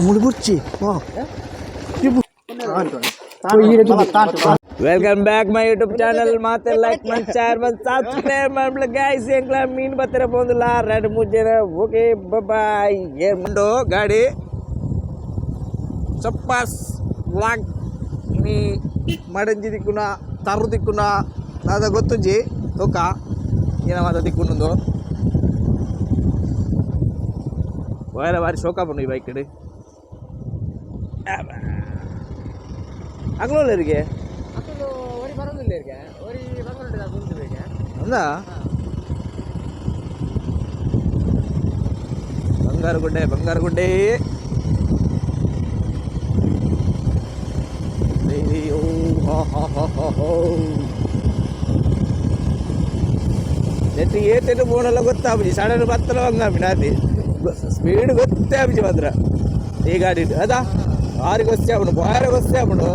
ಮುಳು ಬುರ್ಚಿ. Welcome back my YouTube channel. ಮಾತೆ like ಮನ್ ಶೇರ್ ಮನ್ ಸಬ್ಸ್ಕ್ರೈಬ್ ಮಾಡ್ಲ ಗೈಸ್. ಎಂಕ್ಲ ಮೀನ್ ಬತ್ತರ ಪೋಂದುಲ್ಲ ರೆಡ್ ಮೂಜನ. Okay, bye. ಏರ್ ಗಾಡಿ ಸಪ್ಪಾಸ್ ವ್ಲಾಗ್. ಇನಿ ಮಡಂಜಿ ದಿಕ್ಕುನ ತರು ದಿಕ್ಕುನ ದಾದ ಗೊತ್ತುಂಜಿ ತೂಕ ಏನ ಮಾತ ದಿಕ್ಕುಂಡು. ಬೇರೆ ಬಾರಿ ಶೋಕ ಬನ್ನು ಈ ಬೈಕ್ ಇಡು ಅಗ್ಲೋಲ್ಲರಿಗೆ. ಅಕುಲು ಒರಿ ಬರೋದಿಲ್ಲ ಇರ್ಗೆ, ಒರಿ ಬಂಗಲೂರು ಉಂಟು ಬೇಗ. ಅಂದ ಬಂಗಾರ ಗುಡ್ಡೆ, ಬಂಗಾರ ಗುಡ್ಡೆ. ಅಯ್ಯೋ, ಹಾ ಹಾ ಹಾ ಹಾ ಹೋ. ನೆಟ್ಟು ಏತೆಟ್ಟು ಬೋಣಲ್ಲ ಗೊತ್ತಾಪುಜಿ. ಸಡನ್ ಬತ್ತಲ ಬಂಗಾಪಿನ ಅದೇ ಸ್ಪೀಡ್ ಗೊತ್ತೇ ಆಪುಜಿ ಮಾತ್ರ ಈ ಗಾಡಿ. ಅದ ಆರಿಗೆ ಗೊತ್ತೇ ಆಪುಂಡು, ಬಾಯರ ಗೊತ್ತೇ ಆಪುಂಡು.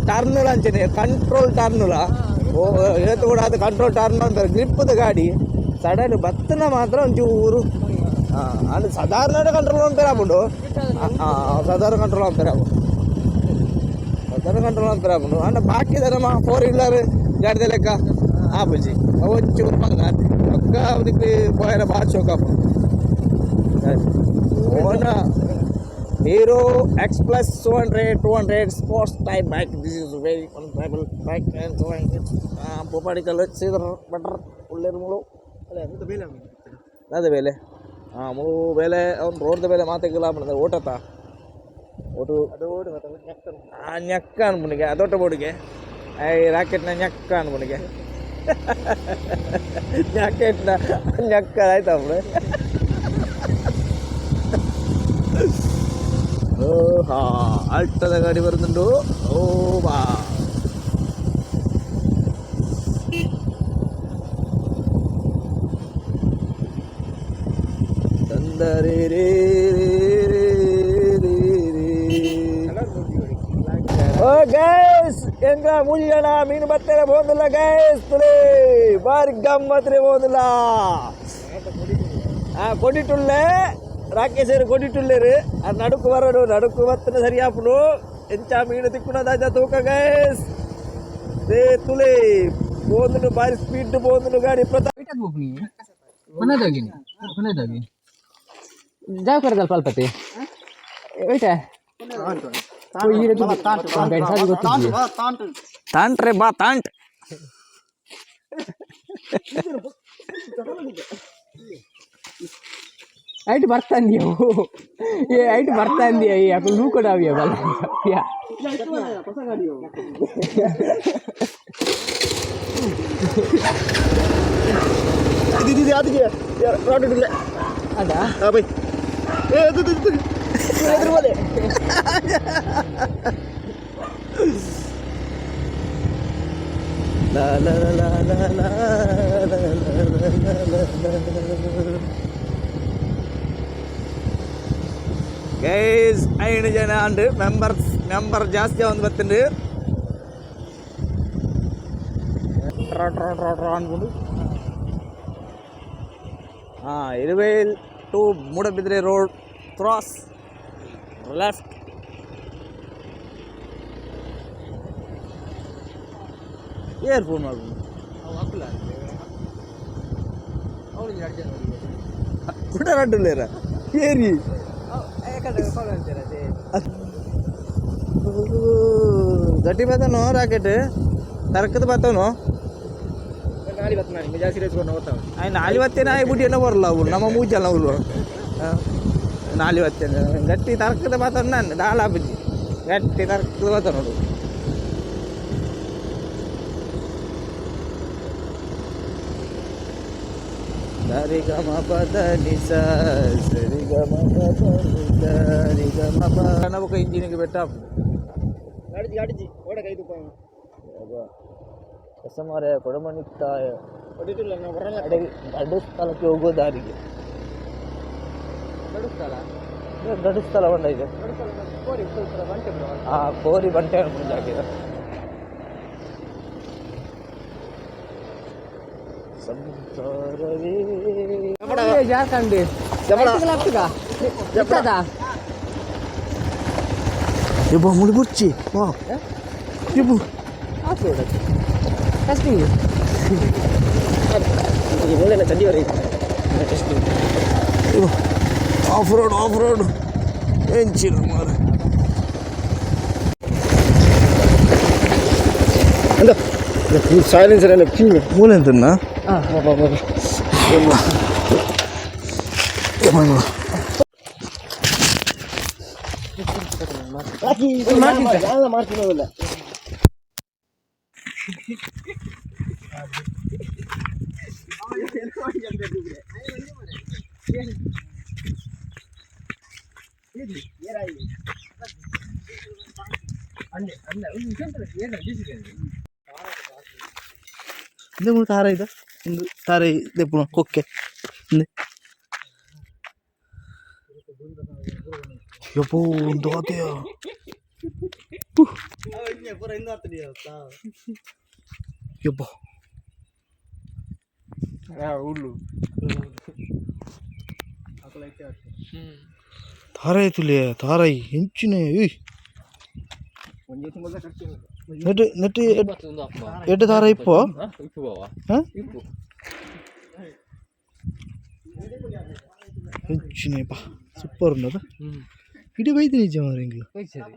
ಟರ್ನುಲ ಅಂಚನೆ ಕಂಟ್ರೋಲ್ ಟರ್ನುಲ. ಓ ಏತು ಕೂಡ ಅದು ಕಂಟ್ರೋಲ್ ಟರ್ನ್ ಅಂತ ಗ್ರಿಪ್ಪದ ಗಾಡಿ. ಸಡನ್ ಬತ್ತನ ಮಾತ್ರ ಒಂಚೂರು. ಹಾಂ, ಅದು ಸಾಧಾರಣ ಕಂಟ್ರೋಲ್ ಅಂತಾರೆ ಆಪುಂಡು. ಹಾಂ, ಸಾಧಾರಣ ಕಂಟ್ರೋಲ್ ಅಂತಾರೆ ಆಪುಂಡು, ಸಾಧಾರಣ ಕಂಟ್ರೋಲ್ ಅಂತಾರೆ ಆಪುಂಡು. ಅಂಡ ಬಾಕಿ ನಮ್ಮ ಫೋರ್ ವೀಲರ್ ಗಾಡಿದ ಲೆಕ್ಕ ಆಪುಜಿ. ಅವು ಒಂಚೂರು ಬಂಗ ಪಕ್ಕ ಅದಕ್ಕೆ ಪೋಯರ ಭಾಳ ಶೋಕ ಆಪುಂಡು. ಓನ Hero X Plus 200, 200 sports type bike. This is very comfortable bike and so on. ಪೋಪಾಡಿ ಕಲರ್ ಸೀದರ್ ಬಟರ್ ಉಳ್ಳೇರು ಮುಳು ಅದೇ ಬೇಲೆ. ಹಾಂ, ಮುಳು ಬೇಲೆ. ಅವ್ನು ರೋಡ್ದ ಬೇಲೆ ಮಾತೆಗಿಲ್ಲ ಬಂದ ಓಟತ ಓಟು. ಆ ñಕ್ಕ ಅನ್ಪುನಿಗೆ ಅದೊಟ್ಟ ಬೋಡಿಗೆ I ರಾಕೆಟ್ನ ñಕ್ಕ ಅನ್ಪುನಿಗೆ ಜಾಕೆಟ್ನ ñಕ್ಕ ಆಯ್ತಾ ಅప్పుడు. ಓ ಹಾ, ಅಲ್ಟದ ಗಾಡಿ ಬರುದುಂಡು. ಓ ಬಾ ತಂದರೆ ರೇ ರೇ ರೇ ರೇ ರೇ. ಓ ಗೈಸ್, ಎಂಗ ಮೂಜಿ ಜನ ಮೀನು ಬತ್ತಾರೆ ಬೋಂದಿಲ್ಲ ಗೈಸ್. ತುಳಿ ಬಾರಿ ಗಮ್ಮತ್ರೆ ಬೋಂದಿಲ್ಲ. ಆ ಕೊಡಿಟುಳ್ಳೆ ರಾಕೇಶರು ಕೊಡಿಟುಳ್ಳೇರು. ಅದು ನಡುಕು ಬರೋಡು, ನಡುಕು ಬತ್ತನ ಸರಿಯಾಪುಂಡು. ಎಂಚ ಮೀನು ತಿಕ್ಕುನ ದಾಜ ತೂಕ ಗೈಸ್. They ತುಲೆ ಬೋಂದುಂಡು, ಬಾರಿ ಸ್ಪೀಡ್ ಬೋಂದುಂಡು ಗಾಡಿ ಪ್ರತಾ. ಕೊನೆದಾಗಿ ಕೊನೆದಾಗಿ ಜಾಗ ಕರೆದಲ್ಪ ಅಲ್ಪತಿ ಒಯ್ತಾ. ಗಾಡಿ ಸಾರಿ ಗೊತ್ತಿದ್ದೀಯ. ತಾಂಟ್ರೆ ಬಾ ತಾಂಟ್. ಐಟ್ ಬರ್ತಾಂದಿಯವು ಏ, ಐಟ್ ಬರ್ತಾಂದಿಯ. ಈ ಅಕುಲು ನೂಕೊಡಾವಿಯ ಬಲ್ಲ ಯಾ. ಇದು ಇದು ಅದಕ್ಕೆ ರಾಡ್ ಇಲ್ಲ. ಅದಾ. ಹಾ ಬೈ, ಏ ಅದು ಇದು ಇದು ಎದುರು ಬೋಲೆ. ಲಾ ಲಾ ಲಾ ಲಾ ಲಾ ಲಾ ಲಾ ಲಾ ಲಾ. ಗೈಸ್, ಐದು ಜನ ಅಂಡ್ ಮೆಂಬರ್ಸ್, ಮೆಂಬರ್ ಜಾಸ್ತಿ ಒಂದು ಬತ್ತಂಡು. ಟ್ರಾ ಟ್ರಾ ಟ್ರಾ ಟ್ರಾ ಅನ್ಕೊಂಡು. ಹಾಂ, Iruvel to Moodbidri road cross left. Air phone ಮಾಡ್ಬೋದು ಕುಟ ರಡ್ಡುಲ್ಲೇರ ಏರಿ. ಗಟ್ಟಿ ಬತ್ತನು ರಾಕೆಟ್ ತರಕದ ಬತ್ತನು. ನಾಲಿ ಬತ್ತೇನೆ ಆಯ್ ಬುಡಿ ಏನೋ ಬರಲ್ಲ ಅವು ನಮ್ಮ ಮೂಜಲ್ಲ ಅವರು. ನಾಲಿ ಬತ್ತೇನೆ ಗಟ್ಟಿ ತರಕದ ಬತ್ತನು. ನಾನು ದಾಳ ಬುಜ್ಜಿ ಗಟ್ಟಿ ತರಕದ ಬತ್ತ ನೋಡು. ಸರಿ ಗ ಮ ಪ the ನಿ ಸ, ಸರಿ ಗ ಮ ಪ the ನಿ ಸ, ರಿ ಗ ಮ ಪ. ಬೊಕ ಇಂಜಿನಿಗೆ ಬೆಟ್ಟ. ಗಾಡಿ ಓಡ ಕೈ ತುಪ್ಪ. ಕಸಮಾರೆ ಕೊಡಮಣಿತ್ತಾಯ ಗಡು ಸ್ಥಳಕ್ಕೆ ಹೋಗೋ ದಾರಿಗೆ. ಗಡು ಸ್ಥಳ ಬಂಡ ಇದೆ. ಆ ಕೋರಿ ಬಂಟೆ ಅನ್ಕೊಂಡು ಜಾಗ ಸಂಸಾರವೇ. ಜಾರ್ಖಂಡ್. ಇಬ್ಬ ಮುಳಿ ಬುರ್ಚಿ ವಾ ಇಬ್ಬು. ಆಫ್ ರೋಡ್ ಅದು ಟೆಸ್ಟಿಂಗ್. ಟೆಸ್ಟಿಂಗ್. ಇಬ್ಬ ಆಫ್ ರೋಡ್, ಆಫ್ ರೋಡ್ ಎಂಚಿನ ಮಾರ. ಸೈಲೆನ್ಸರ್ ಎಲ್ಲ ಕಿಂಗ್. ಮೂಲೆ ಎಂತನ್ನ? ಹಾಂ. ಮಾಡ್ತೀನಿ. ಇಂದು ಮೂರು ತಾರ ಇದೆ, ಒಂದು ತಾರೆ ದೆಪ್ಪುನ ಕೊಕ್ಕೆ ಇಂದು. ಯಪ್ಪೋ, ಒಂದು ಆತೆಯ. ಯಪ್ಪ. ಹುಲ್ಲು. ತಾರಾಯಿ ತುಲಿಯ ತಾರಾಯಿ ಹೆಂಚಿನ ಏಯ್. ನೆಟ್ ನೆಟ್ ಎಡ್ಡೆ ತಾರ ಇಪ್ಪೋ. ಇಪ್ಪು ಬಾವ. ಹಾಂ. ಇಪ್ಪು. ಹೆಂಚಿನ ಪಾ, ಸೂಪರ್ ಉಂಡದ. ಹ್ಞೂ. ಇಡೀ ಬೈದು ನಿಜ ಮಾರ್ರೆ ಎಂಗ್ಲು. ಸರಿ,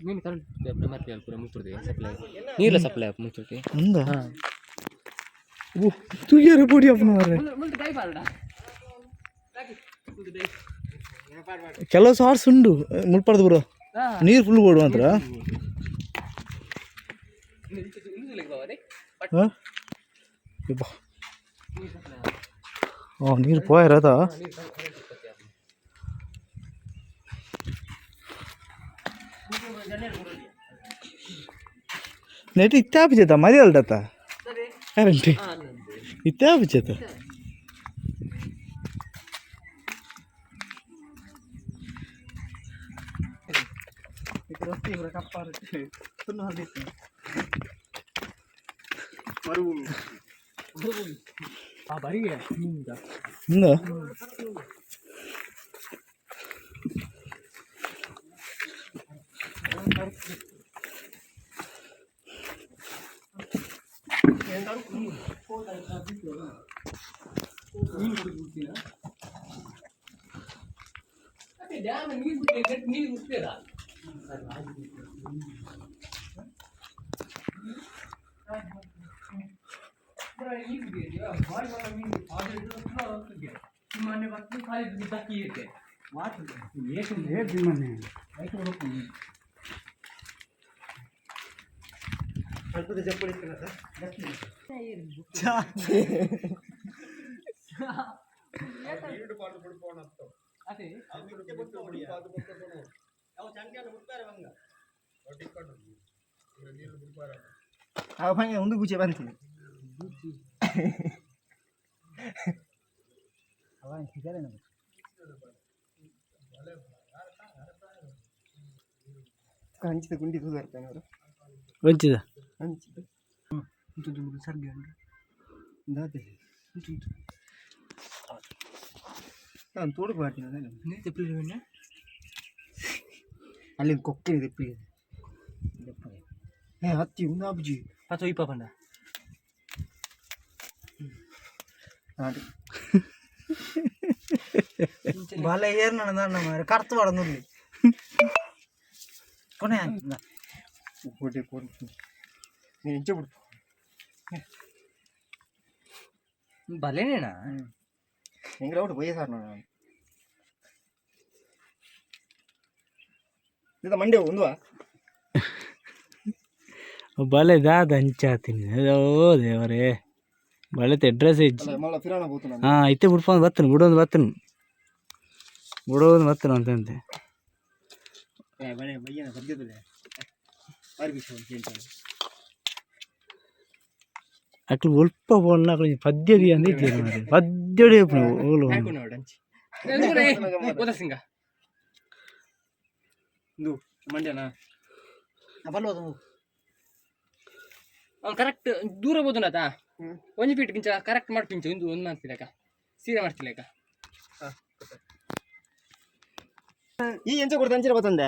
ಮೀನು ಕರೆಂಟ್ ಮರ್ಪಿ ಪೂರ ಮುಚ್ಚುಡ್ತೀವಿ, ಸಪ್ಲೈ ನೀರ್ಲ ಸಪ್ಲೈ ಮುಚ್ಚುಡ್ತೀವಿ. ಅಂದ ಓ ತೂಯರ ಪೊಡಿ ಅಪ್ಪನ ಮಾರ್ರೆ. ಕೆಲವು ಸಾರ್ಸ್ ಉಂಡು ಮುಳ್ಪಾಡ್ದು ಬರೋ ನೀರು ಫುಲ್ ಬೋಡು ಮಾತ್ರ. ಹಾಂ, ಯಬ್ಬಾ. ಓ, ನೀರು ಪೋಯರದ. ನೆಟ್ ಇತ್ತೆ ಆಪಿಚೇತ ಮರಿ ಅಲ್ಡತ್ತ ಕರೆಂಟ್ ಇತ್ತೆ ಆಪಿಚೇತ. ಇಂದ. ನೀರು ಮುಟ್ತೀರಾ? ಒಂದು ಗುಚ್ಚೆ ಬಂತು. ಹಂಚಿದ ಗುಂಡಿ ತೂದಾರ್ತಾನೆ ಅವರು. ವಂಚಿದ. ಹಂಚಿದ ಸರ್ಗೆ ದಾತೆ ನಾನು ತೋಡಕ್ಕೆ ಮಾಡ್ತೀನಿ. ಅಲ್ಲಿ ಕೊಕ್ಕೆ ತೆಪ್ಪಿ ಏ ಹತ್ತಿ ಒಂದು ಅಬ್ಜಿ. ಅಥವಾ ಇಪ್ಪ ಪಂಡ. ಬಲ ಏರ್ನ ಮಾರೆ ಕರ್ತು ಪಡೊಂದುಲ್ಲೆ ಕೊನೆ. ಕೋಟೆ ಕೋಟೆ ನೀನು ಇಂಚೆ ಬಿಡು. ಬಲೇನೇನಾ? ಹೆಂಗ್ರ ಔಟ್ ಬಯ್ಯ ಸರ್ ನಾನು ಇದು ಮಂಡ್ಯ ಒಂದುವಾ. ಬಲೆ ದಾದ ಅಂಚಾತೀನಿ. ಓ ದೇವರೇ, ಬಲೆತ ಅಡ್ರೆಸ್ ಇಜ್ಜಿ. ಅಲ್ಲ ಮಲ್ಲ ಫಿರಾಣ ಬೋತು ನಾನು. ಹಾಂ, ಇತ್ತೆ ಬುಡ್ಪಂದು ಬತ್ತನು ಬುಡೊಂದು ಬತ್ತನು ಬುಡೊಂದು ಬತ್ತನು ಅಂತಂತೆ. ಏ ಬಳೆ ಬಯ್ಯನ ಸದ್ಯದಲ್ಲೇ ಬಾರಿ ಬಿಸಿ ಅಂತ ಹೇಳ್ತಾರೆ. ಅಕ್ಲು ಒಲ್ಪ ಬೋಲ್ನ ಅಕ್ಲು ಪದ್ಯ the ಅಂದ್ ಇಜ್ಜೆರ್ ಮಾರ್ರೆ. ಪದ್ಯಡೆ ಇಪ್ಪುನು ಓಲು. ನೋಡಂಚಿ ಸಿಂಗ. ಇದು ಮಂಡ್ಯನಾ? ಅವ್ನು ಕರೆಕ್ಟ್ ದೂರ ಹೋದನತ. ಒಂಜಿ ಫೀಟ್ ಕಿಂಚ ಕರೆಕ್ಟ್ ಮಾಡ್ಪಿಂಚ ಒಂದು ಒಂದು ಮಾಡ್ತಿಲ್ಲಕ ಸೀರೆ ಮಾಡ್ತಿಲ್ಲಕ. ಈ ಎಂಚ ಕೊಡ್ತ ಅಂಚಿನ ಬತ್ತಂದೆ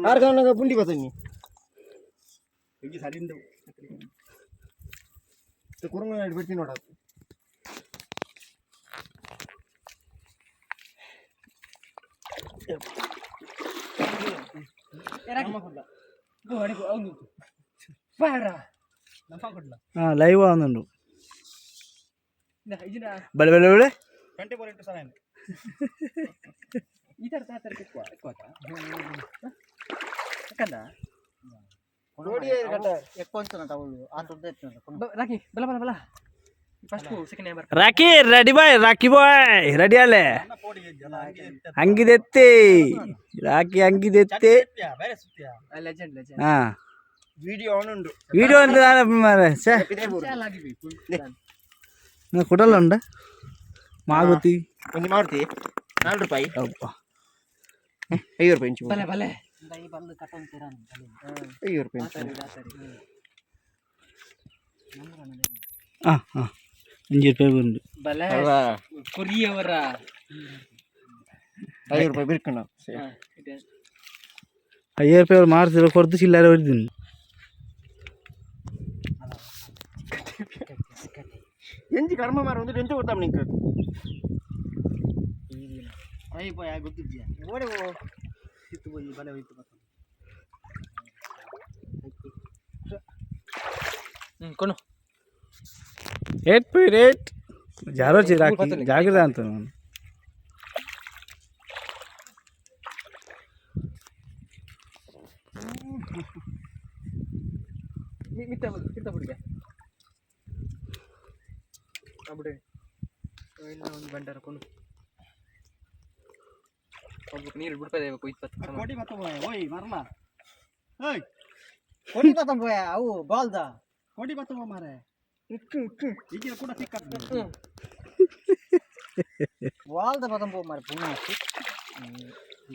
ಆರು ಕಾರಣ ಪುಂಡಿ ಬತ್ತಂದಿ. ಕುರಂಗ ಬಿಡ್ತೀನಿ ನೋಡ. ಹಾಂ, ಲೈವ್ ಆವೊಂದುಂಡು. ಬಳೆ ಬಳೆ ಬಳೆ. 24x7. ಈ ತರ ತಾತರ ಕದ. ರಾಕಿ, ಬಲ ಬಲ ಬಲ. First second. Rocky ready bye, Rocky bye ready ಅಲ್ಲೇ. ಹಂಗಿದೆತ್ತಿ ರಾಕಿ, ಹಂಗಿದೆತ್ತಿ. Legend legend. ಹಾಂ. ವಿಡಿಯೋ ಆನ್ ಉಂಡು. ವೀಡಿಯೋ ಅಂತ ಮಾರ್ರೆ, ಛೇ. ಕುಡಲ್ಲ ಉಂಡ ಮಾಗುತಿ. ಒಂಜಿ ಮಾರುತಿ 4 ರೂಪಾಯಿ. ಅಪ್ಪ. 5 ರೂಪಾಯಿ ಇಂಚು. ಬಲೆ ಬಲೆ. 5 ರೂಪಾಯಿ ಇಂಚು. ಹಾಂ ಹಾಂ, 5 ರೂಪಾಯಿ ಬಂದು. ಬಲೆ ಕೊರಿಯವರ. 5 ರೂಪಾಯಿ ಬಿರ್ಕಣ. 5 ರೂಪಾಯಿ ಮಾರ್ತಿರೋ ಕೊಡ್ದು ಚಿಲ್ಲರೆ ಹೊಡ್ದಿನಿ. ಎಂಜಿ ಕರ್ಮ ಮಾರ ಒಂದು ಎಂಚ ಕೊಡ್ತಾಮ ನಿಂಗೆ. ಓಡೆ ಇತ್ತು ಹೋಗಿ ಬಲೆ ಹೋಯ್ತು. ಹ್ಮ್ ಕೊನು. ಏಟ್ ಪಿ ರೇಟ್ ಜಾರೋಚಿ ರಾಕಿ, ಜಾಗ್ರತೆ ಅಂತ ನಾನು. ಮಿತ್ತ ಮಿತ್ತ ಬಿಡಿಗೆ ಬಿಡಿ. ಇನ್ನ ಒಂದು ಬಂಡಾರ ಕೊನು. ಒಬ್ಬ ನೀರು ಬಿಡ್ಪದೆ 20. ಕೋಟಿ ಬತ್ತ ಓಯ್ ಮರಲ ಓಯ್. ಕೊಡಿ ಬತ್ತಂ ಪೋಯ ಅವು ಬಾಲ್ದ. ಕೋಟಿ ಬತ್ತ ಮಾರೆ, ಈಗ ಕೂಡ ಸಿಕ್ಕ. ಬಾಲ್ದ ಬತ್ತಂ ಪೋ ಮಾರೆ ಪುಣ್ಯ.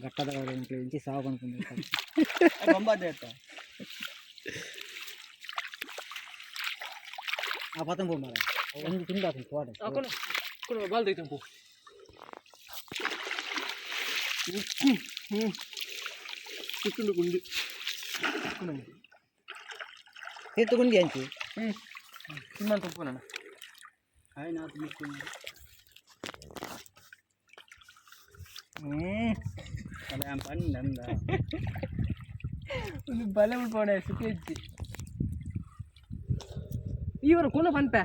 ಘಟ್ಟದ ಇಂಚಿ ಸಾವು ಬಂದ್ಕೊಂಡು. ಬೊಂಬಾದೆ ಆಯ್ತಾ? ಆ ಬತ್ತಂ ಪೋ ಮಾರೆ ಒಂದು ತಿಂದ ಪೋಡೆ. ಕೊನು ಕೊನು ಬಾಲ್ ದೈತಂಪು. ಚಿಕ್ಕುಂಡು ಗುಂಡಿ. ತೀರ್ಥ ಗುಂಡಿ ಅಂಚಿ. ತಿಮ್ಮನ್ ತುಂಪು ನಾನು. ಪಂಡ. ಒಂದು ಬಲೆ ಉಳ್ಪೋಣೆ ಸುಖಿ ಇಜ್ಜಿ. ಇವರು ಕೊನು ಪನ್ಪೆ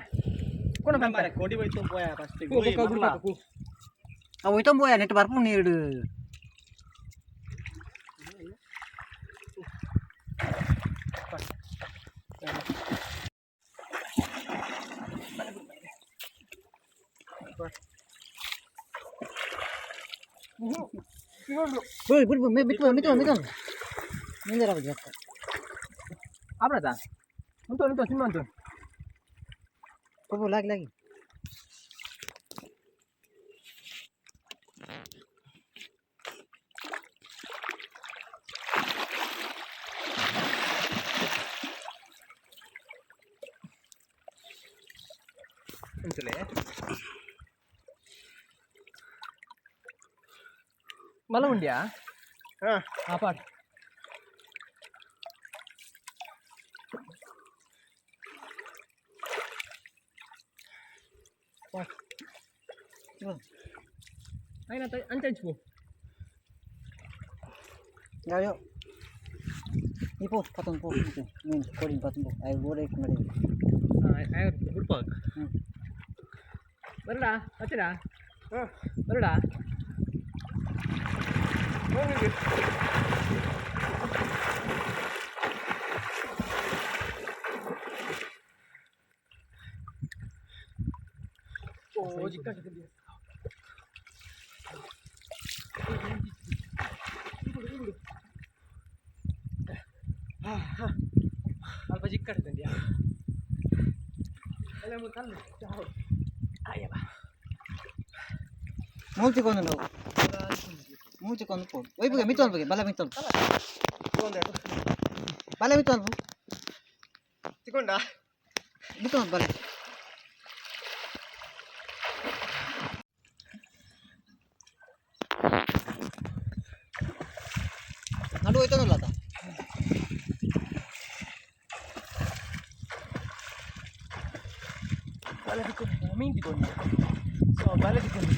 ಕೊನು ಪನ್ಪೆ. ಕೋಟಿ ಹೋಯ್ತು ಪೋಯ ಫಸ್ಟ್. ಆ ಹೋಯ್ತಂ ಪೋಯ ನೆಟ್ ಬರ್ಪು ನೀರು. ಬಿಡು ಬಿಡು, ಬಿಟ್ಟು ಮಿತ್ತು ಮಿತ್ತು ಮುಂದೆ ರಾಬ. ಆಬ್ರದ ಉಂಟು ಉಂಟು ಸಿನಿಮಾ ಉಂಟು. ಪೋ ಲಾಗಿ ಲಾಗಿ. ಉಂಟುಲೆ ಮಲ ಉಂಡ್ಯಾ? ಹಾ. ಆ ಪಾಟ್. ಅಂಚೆ ಹಂಚು. ಯಾವ ಈ ಪೋ ಪತಂಗ್ ಪೋ ನೀನು ಕೊಡಿ ಪತಂಗ್ ಪೋ I ಓಡೇ ಮಾಡಿ. ಬಿಡ್ಪಾಕ್. ಬರಡಾ ಹಚ್ಚಿರಾ ಬರಡಾ. ಓ ಜಿಕ್ಕ. ಅಲ್ಪ ಜಿಕ್ಕಡ್ತಂದ್ಯಾ ಎಲ್ಲ ಕಲ್ಲು. ಅಯ್ಯಪ್ಪ. ಮೂಲ್ಚಿಕೊಂಡು ನಾವು ಮೂಲ್ಚಿಕೊಂಡು ಪೋ ಒಯ್ಬುಗೆ ಮಿತ್ತು ಅಲ್ಬುಗೆ ಬಲ ಮಿತ್ತು ಅಲ್ಪ ಬಲ ಮಿತ್ತು ಅಲ್ಪ. ತಿಕೊಂಡ. ಮಿತ್ತು ಅಲ್ಪ ಬಲ. ಅಂಡು ಹೋಯ್ತಾನಲ್ಲ ಆತ. ಬಲ ತಿಕ್ಕೊಂಡು ಮೀನು ತಿಕ್ಕೊಂಡು ಸೊ ಬಲ ತಿಕ್ಕೊಂಡು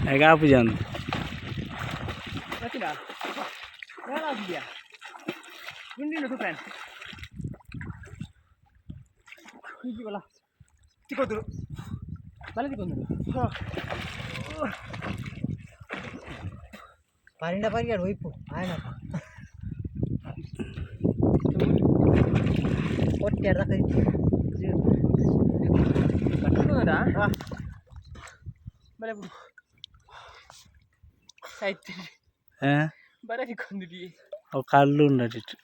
ಹೇಗಾಪುಜ ಅಂದ್. ಗೊತ್ತಿಲ್ಲ ಹೇಳಾಗಿದೆಯಾ ಗುಂಡಿನ ಸೂಪರ್ ಬಲ ತಿಕ್ಕೋದ್ರು. ಬಲ ತಿಕ್ಕೊಂಡು. ಪಾರಿಂಡ ಪಾರಿಗೆ ಹೋಯ್ಪು ಆಯನ ಒಟ್ಟೆ ಅರ್ಧ ಕೈ. ಕಟ್ಟುವುದಾ ಬಲ ಬಿಡು ಆಯ್ತು. ಹಾ. ಬಲ ತಿಕ್ಕೊಂಡಿದ್ದೀ. ಅವು ಕಲ್ಲು ಉಂಡಟಿಟ್ಟು.